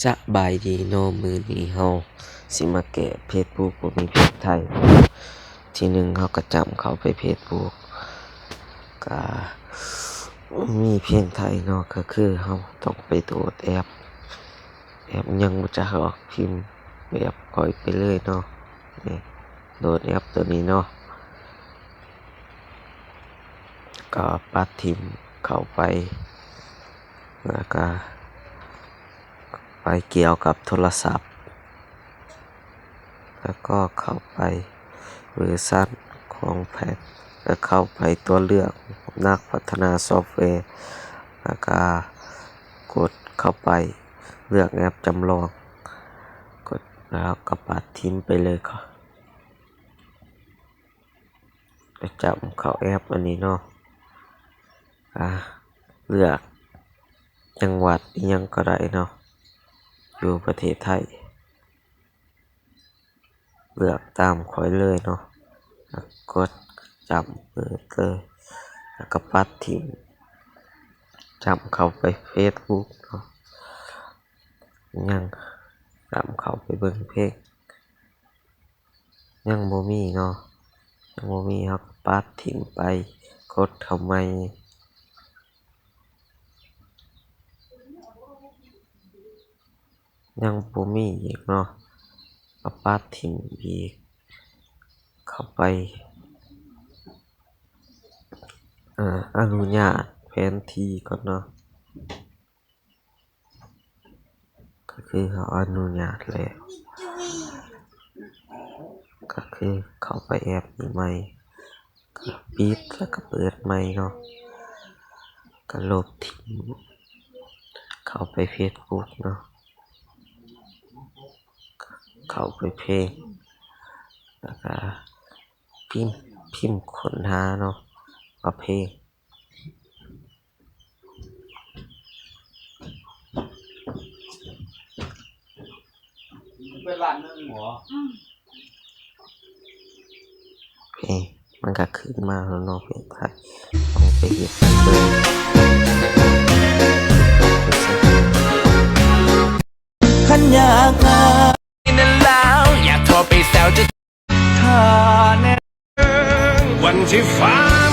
ສະບາຍດີເນາະ, ມື້ນີ້ເຮົາຊິມາແກ້ເຟສບຸກບໍ່ມີເພງໄທ. ທີໜຶ່ງເຮົາກໍຈ້ຳເຂົ້າໄປເຟສບຸກ ກະມີເພງໄທເນາະ, ກໍຄືເຮົາຕ້ອງໄປໂຫຼດແອັບ ແອັບຫຍັງບໍ່ຈັກດອກ, ພິມແອັບຂ້ອຍໄປເລີຍເນາະ. ນີ້ ໂຫຼດແອັບໂຕນີ້ເນາະ, ກໍປັດຖິ້ມເຂົ້າໄປ ແລ້ວກໍໄປກ່ຽວກັບໂທລະສັບ ແລ້ວກໍເຂົ້າໄປເວີຊັນຂອງແພັດ ແລ້ວເຂົ້າໄປຕົວເລືອກນັກພັດທະນາຊອບແວ ແລ້ວກໍກົດເຂົ້າໄປເລືອກແອັບຈຳລອງ, ກົດແລ້ວກໍປັດຖິ້ມໄປເລີຍ. ກໍຈ້ຳເຂົ້າແອັບອັນນີ້ເນາະ, ອາ ເລືອກຈັງຫວັດອີ່ຫຍັງກໍໄດ້ເນາະ ຢູ່ປະເທດໄທ, ເລືອກຕາມຂ້ອຍເລີຍເນາະ, ແລ້ວກົດຈ້ຳເປີດເລີຍ ແລ້ວກໍປັດຖິ້ມ, ຈ້ຳເຂົ້າໄປເຟສບຸກເນາະ. ຍັງ ຈ້ຳເຂົ້າໄປເບິ່ງເພງ ຍັງບໍ່ມີເນາະ, ຍັງບໍ່ມີ ເຮົາກໍປັດຖິ້ມໄປ, ກົດເຂົ້າໃໝ່, ຍັງບໍ່ມີອີກເນາະ, ກໍປັດຖິ້ມອີກ, ເຂົ້າໄປ ອະນຸຍາດແຜນທີ່ກ່ອນເນາະ. ກໍຄືເຮົາອະນຸຍາດແລ້ວ ກໍຄືເຂົ້າໄປແອັບນີ້ໃໝ່, ກໍປິດ ແລ້ວກໍເປີດໃໝ່ເນາະ, ກໍລົບຖິ້ມ, ເຂົ້າໄປເຟສບຸກເນາະ, ເຂົ້າໄປເພງ ແລ້ວກໍພິມ ພິມຄົ້ນຫາເນາະ ວ່າເພງ ເປັນລ້ານໜຶ່ງບໍ? ອືມ ເພງ ມັນກໍຂຶ້ນມາແລ້ວເນາະ, ເພງໄທ ລອງໄປເຮັດເບິ່ງ. ຄັນຢາກຫາ ນັ້ນລາວ ຢາກໂທໄປແຊວຈະ ຖ້າແນ ວັນທີ່ຟ້າ